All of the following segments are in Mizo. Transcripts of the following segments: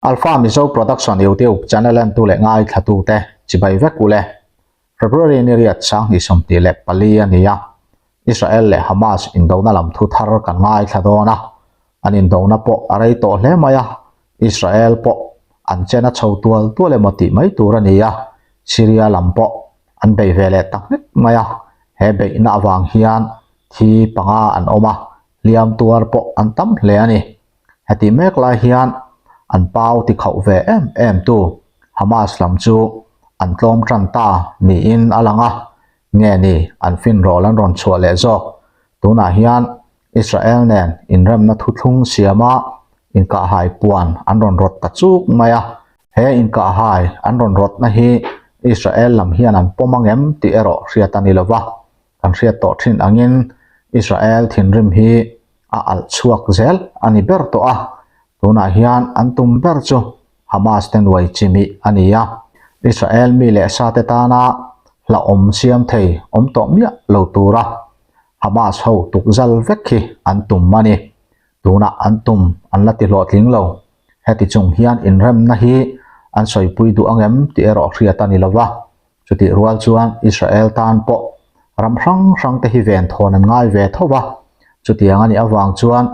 Alpha Mizo Production YouTube channel entu leh ngaithlatute chibai vek u le. February ni riat 2024 a ni a, Israel leh Hamas indona lam thu thar kan ngaithla dawn a, an indona pawh a rei tawh hle mai a, Israel pawh an chen a chho tual tual emaw tih mai tur a ni a, Syria lam pawh an bei ve leh ta nghek mai a, he beihna avang hian thi panga an awm a, hliam tuar pawh an tam hle a ni. Heti mek lai hian an pau ti khauh ve em em tu Hamas lam chu an tlawm tan ta niin a lang a, nge ni an finrawl an rawn chhuah leh zawk. Tunah hian Israel nen inremna thuthlung siama inkahhai puan an rawn rawt ta chuk mai a, he inkahhai an rawn rawtna hi Israel lam hian an pawm ang em tih erawh hriat a ni lo va, kan hriat tawh thin angin Israel thinrim hi a alh chhuak zel a ni ber tawh a, tunah hian an tum ber chu Hamas te nuai chimih a ni a, Israel mi leh sa te tana hlauhawm siam thei awm tawh miah lo tura Hamas ho tukzal vek hi an tum a ni. Tunah an tum an la ti hlawhtling lo. Heti chung hian inremna hi an sawipui duh ang em tih erawh hriat a ni lo va. Chutih rual chuan Israel tan pawh ram hrang hrang te hi ven thawn an ngai ve tho va, chutiang a nih avang chuan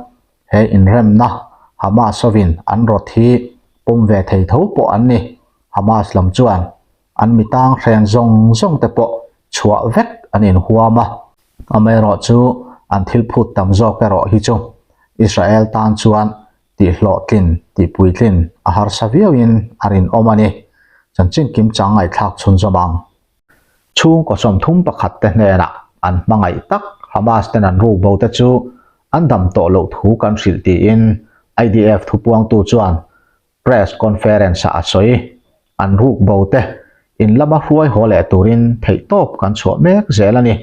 he inremna Hamas hovin an rawt hi pawm ve thei tho pawh an ni. Hamas lam chuan an mi tang hren zawng zawng te pawh chhuah vek an inhuam a, amaherawhchu an thil phut tam zawk erawh hi chu Israel tan chuan Tihhlawhtlin, tihpuitlin a harsa viauin a rinawm a ni. Chanchin kimchang ngaihthlak chhunzawm ang. Chhungkaw 31 te hnenah an hmangaih tak Hamas ten an ruk bo te chu an dam tawh loh thu kan hrilh tiin IDF thupuangtu chuan press conference-ah a sawi. An ruk bo te in lama hruai haw leh turin theihtawp kan chhuah mek zel a ni.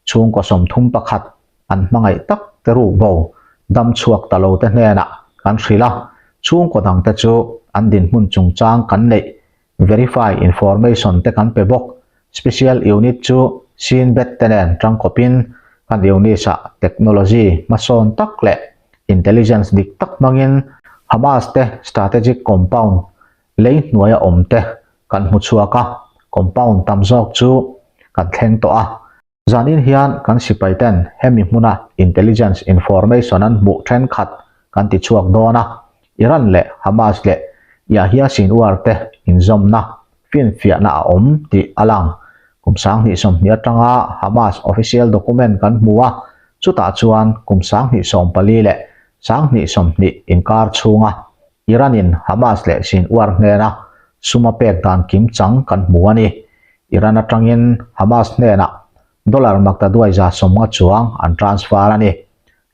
Chhungkaw 31 an hmangaih tak te ruk bo dam chhuak ta lo te hnenah kan hrilh a, chhungkaw dang te chu an dinhmun chungchang kan neih verify information te kan pe bawk. Special unit chu Shin Bet te nen tangkawpin kan units ah technology hmasawn tak leh intelligence dik tak hmangin Hamas te strategic compound lei hnuaia awm te kan hmu chhuak a, compound tam zawk chu kan thleng tawh a. Zanin hian kan sipai ten hemi hmuna intelligence information an hmuh thenkhat kan ti chhuak dawn a, Iran leh Hamas leh Yahya Sinwar te inzawmna finfiahna a awm tih a lang. Kum 2020 atanga Hamas official document kan hmu a, chutah chuan kum 2014 leh 2020 inkar chhunga Iran-in Hamas leh Sinwar hnena sum a pek dan kimchang kan hmu a ni. Iran atangin Hamas hnenah dollar maktaduai 150 chuang an transfer a ni.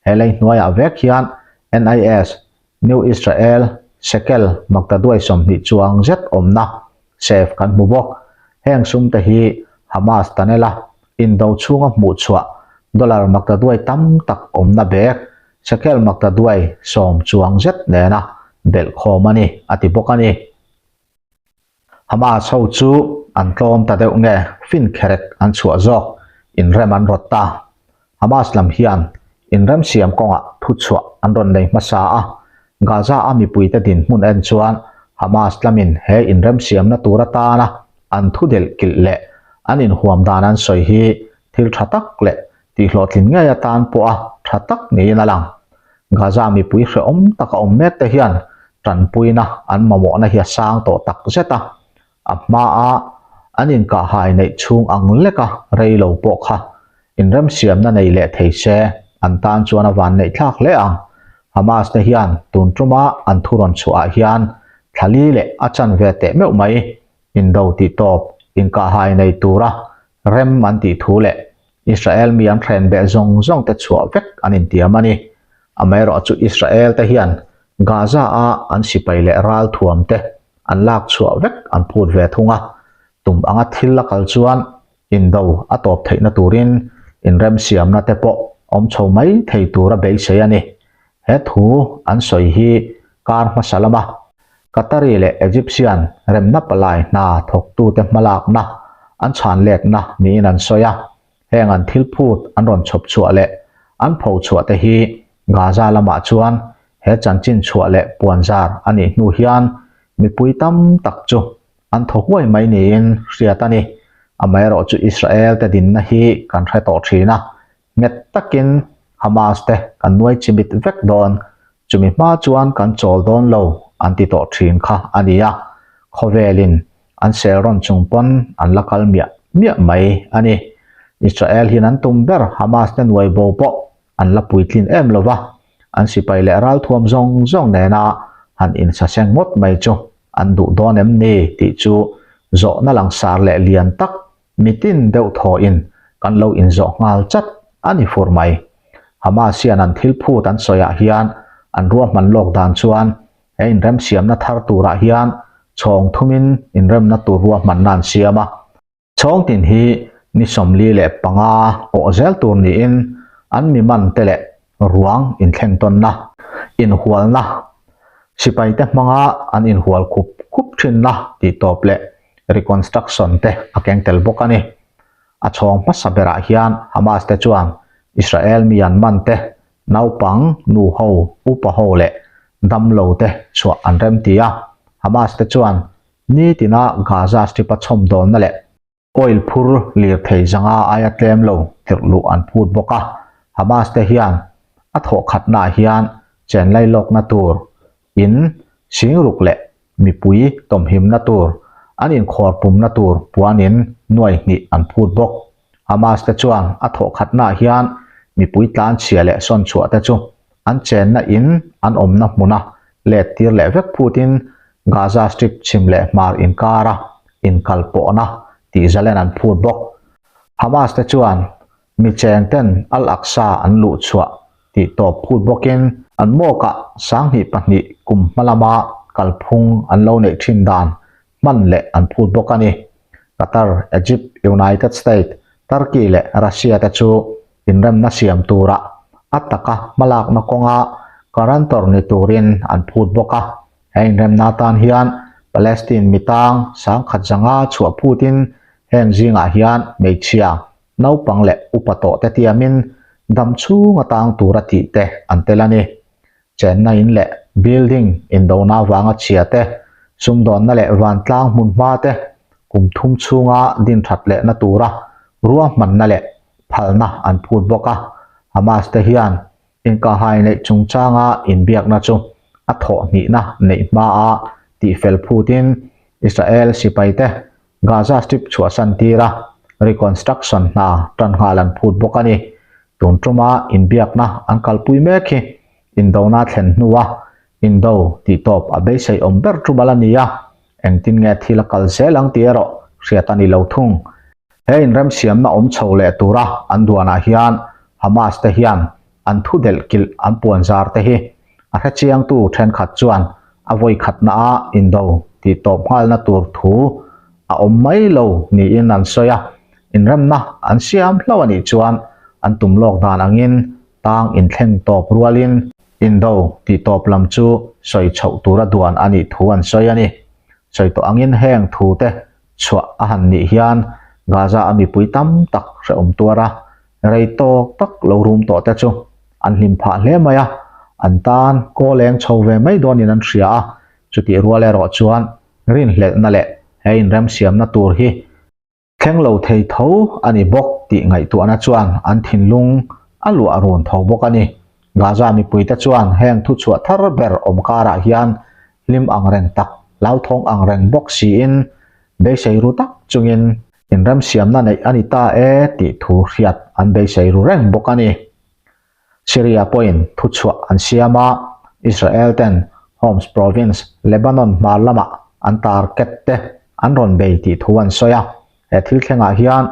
He lei hnuaiah vek hian NIS, New Israel, Shekel maktaduai 20 chuang zet awmna safe kan hmu bawk. Heng sum te hi Hamas tunnel-a indo chhunga hmuh chhuah dollar maktaduai tam tak awmna bag shekel maktaduai 10 chuang zet nena belhkhawm a ni, a ti bawk a ni. Hamas ho chu an tlawm ta deuh nge fin kherek an chhuah zawk inrem an rawt ta. Hamas lam hian inrem siam kawngah thu chhuah an rawn nei hmasa a, Gaza a mipuite dinhmun en chuan Hamas lamin he inrem siamna tur atana an thu delh kilh leh an inhuam dan an sawi hi thil tha tak leh tihhlawhtlin ngei atan pawha tha tak niin a lang. Gaza mipui hrehawm taka awm mek te hian tanpuina an mamawhna hi a sang tawh tak zet a, a hmaa an inkahhai neih chhung ang leka rei lo pawh kha inremsiamna nei leh thei se an tan chuan a van neih thlak hle ang. Hamas te hian tun tuma an thu rawn chhuahah hian thla li leh a chan ve teh meuh mai indo tih tawp inkahhai nei tura rem an tih thu leh Israel mi an hren beh zawng zawng te chhuah vek an intiam a ni. Amaherawh chu Israel te hian Gaza a an sipai leh ral thuam te an lak chhuah vek an phut ve thung a, tum anga thil a kal chuan indo a tawp theihna turin inremsiamna te pawh awm chho mai thei tura beisei a ni. He thu an sawi hi kar hmasa lama Qatari leh Egyptian remna palai hna thawktute hmalakna an chhan letna niin an sawi a, heng an thil phut an rawn chhawp chhuah leh an pho chhuah te hi Gaza lamah chuan he chanchin chhuah leh puanzar a nih hnu hian. mipui tam tak chu an thaw huai mai niin hriat a ni. Amaherawhchu Israel te dinna hi kan hre tawh thin a, nghet takin Hamas te kan nuai chimit vek dawn, chumi hma chuan kan chawl dawn lo an ti tawh thin kha a ni a, khawvelin an sel rawn chung pawn an la kal miah miah mai a ni. Israel hian an tum ber Hamas te nuai bo pawh an la puitlin em lo va, an sipai leh ralthuam zawng zawng nena han insaseng ngawt mai chu an duh dawn em ni tih chu zawhna langsar leh lian tak mitin deuh thawhin kan lo inzawh nghal chat a ni fur mai. Hamas hian an thil phut an sawiah hian an ruahman lawk dan chuan he inremsiamna thar turah hian chhawng thumin inremna tur ruahmanna an siam a. Chhawng tin hi ni 45 awh zel tur niin an mi man te leh ruang inthleng tawnna, inhualna, sipaite hmanga an inhual khup khup thinna tih tawp leh reconstruction te a keng tel bawk a ni. A chhawng hmasa berah hian Hamas te chuan Israel mi an man te, naupang, nu ho, upa ho leh damlo te chhuah an remti a. Hamas te chuan Nitina Gaza Strip-a chhawmdawnna leh oil phur lirthei zanga aia tlem lo tirh luh an phut bawk a. Hamas te hian a thawh khatnaah hian chen lailawkna tur in singruk leh mipui tawmhimna tur an inkhawr pumna tur puanin nuai hnih an phut bawk. Hamas te chuan a thawh khatnaah hian mipui tlanchhia leh sawnchhuah te chu an chenna in an awmna hmuna let tir leh vek phutin Gaza Strip chhim leh hmar inkara inkalpawhna tih zalen an phut bawk. Hamas te chuan mi cheng ten Al-Aqsa an luh chhuah tih tawp phut bawkin an mawkah 2002 kum hma lama kalphung an lo neih thin dan hman leh an phut bawk a ni. Qatar, Egypt, United State, Turkey leh Russia te chu inremna siam tura a taka hmalakna kawnga guarantor ni turin an phut bawk a. He inremna atan hian Palestine mi tang 10,500 chhuah phutin heng zingah hian hmeichhia, naupang leh upa tawh te tiamin dam chhunga tang tura tih te an tel a ni. Chenna in leh building indona avanga chhia te, sumdawnna leh vantlang hmunhma te kum thum chhunga din that lehna tura ruahmanna leh phalna an phut bawk a. Hamas te hian inkahhai neih chungchanga inbiakna chu a thawh hnihna neih hmaa tihfel phutin Israel sipaite Gaza Strip chhuahsan tira reconstruction hna tan nghal an phut bawk a ni. Tun tuma inbiakna an kalpui mek hi indona thlen hnua indo tih tawp a beisei awm ber tum ala ni a, engtin nge thil a kal zel ang tih erawh hriat a ni lo thung. He inremsiamna awm chho leh tura an duanah hian Hamas te hian an thu delh kilh an puan zar te hi a hrechiangtu thenkhat chuan a vawi khatnaah indo tih tawp nghalna tur thu a awm mai lo niin an sawi a, inremna an siam hlauh a nih chuan an tum lawk dan angin tang inthleng tawp rualin indo tih tawp lam chu sawi chhoh tura duan a nih thu an sawi a ni. Sawi tawh angin heng thu te chhuah a han nih hian Gaza a mipui tam tak hrehawm tuar a, rei tawk tak lo rum tawh te chu an hlim phah hle mai a, an tan kawl eng chho ve mai dawnin an hria a, chutih rual erawh chuan rinhlelhna leh he inremsiamna tur hi thleng lo thei tho a ni bawk tih ngaihtuahna chuan an thinlung a luah run tho bawk a ni. Gaza mipuite chuan heng thuchhuah thar ber awm karah hian hlim ang reng tak, hlauthawng ang reng bawk siin beisei ru tak chungin inremsiamna neih a ni ta e tih thu hriat an beisei ru reng bawk a ni. Syria pawhin thuchhuah an siam a, Israel ten Homs province, Lebanon hmar lamah an target te an rawn bei tih thu an sawi a. He thil thlengah hian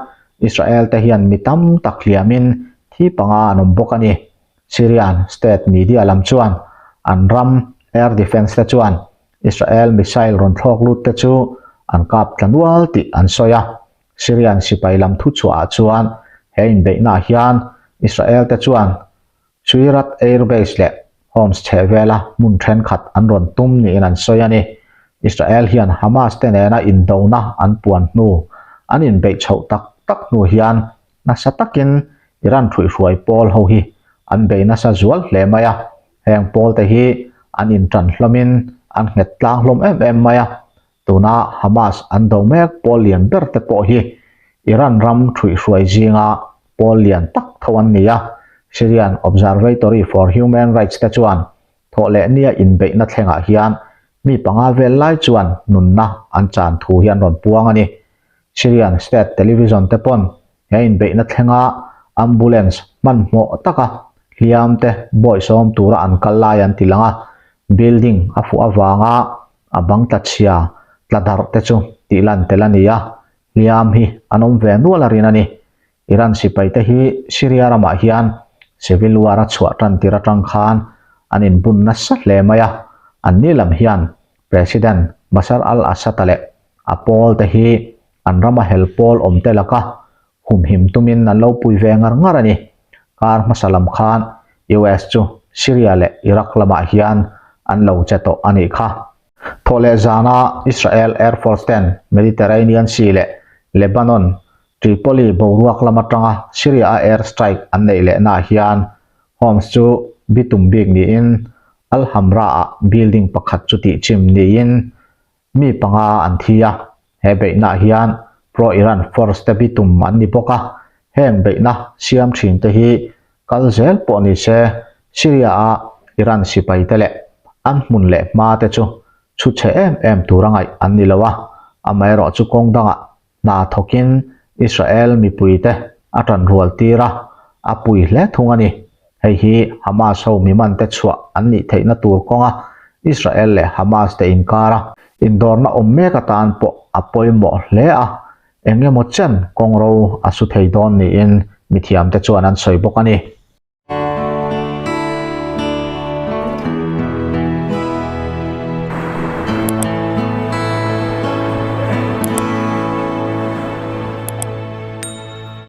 Israel te hian mi tam tak hliamin thi panga an awm bawk a ni. Syrian state media lam chuan an ram air defence te chuan Israel missile rawn thlawk lut te chu an kap tla nual tih an sawi a. Syrian sipai lam thuchhuahah chuan he inbeihnaah hian Israel te chuan Suirat Air Base leh Homs chhehvela hmun thenkhat an rawn tum niin an sawi a ni. Israel hian Hamas te nena indona an puan hnu an inbeih chhoh tak tak hnu hian nasa takin Iran hruihhruai pawl ho hi an bei nasa zual hle mai a. Heng pawl te hi an intan hlawmin an nghet tlang hlawm em em mai a, tuna Hamas an do mek pawl lian ber te pawh hi Iran ram thuihhruai zinga pawl lian tak tho an ni a, Syrian Observatory for Human Rights te chuan thawh leh nia inbeihna thlengah hian mi panga vel lai chuan nunna an chan thu hi an rawn puang a ni. Syrian state television te pawn he inbeihna thlenga ambulance hmanhmawh taka hliam te bawihsawm tura an kal lai an ti lang a, building a fuh avanga a bang tla chhia tla darh te chu tih lan tel a ni a, hliam hi an awm ve nual a rin a ni. Iran sipai te hi Syria ramah hian civil war a chhuah tan tir atang khan an inbun nasa hle mai a, anni lam hian President Bashar al-Assad-a leh a pawl te hi an rama hel pawl awm te laka humhim tumin an lo pui ve ngar ngar a ni. Kar hmasa lam khan US chu Syria leh Iraq lamah hian an lo che tawh a nih kha. Thawhleh zana Israel Air Force ten Mediterranean Sea leh Lebanon Tripoli boruak lam atanga Syria-a air strike an neih lehnaah hian Homs chu bitum bik niin Al-Hamra-ah building pakhat chu tihchim niin mi panga an thi a. He beihnaah hian pro-Iran force te bitum an ni bawk a, heng beihna siam thin te hi kal zel pawh ni se Syria-a Iran sipai te leh an hmun leh hma te chu chhu chhe em em tura ngaih an ni lo a, amaherawhchu kawng dangah Hna thawkin Israel mipuite a tanrual tir a, a pui hle thung a ni. Hei hi Hamas ho mimante chhuah an nih theihna tur kawnga Israel leh Hamas te inkara indawrna awm mek atan pawh a pawimawh hle a, eng emaw chen kawngro a su thei dawn niin mithiamte chuan an sawi bawk a ni.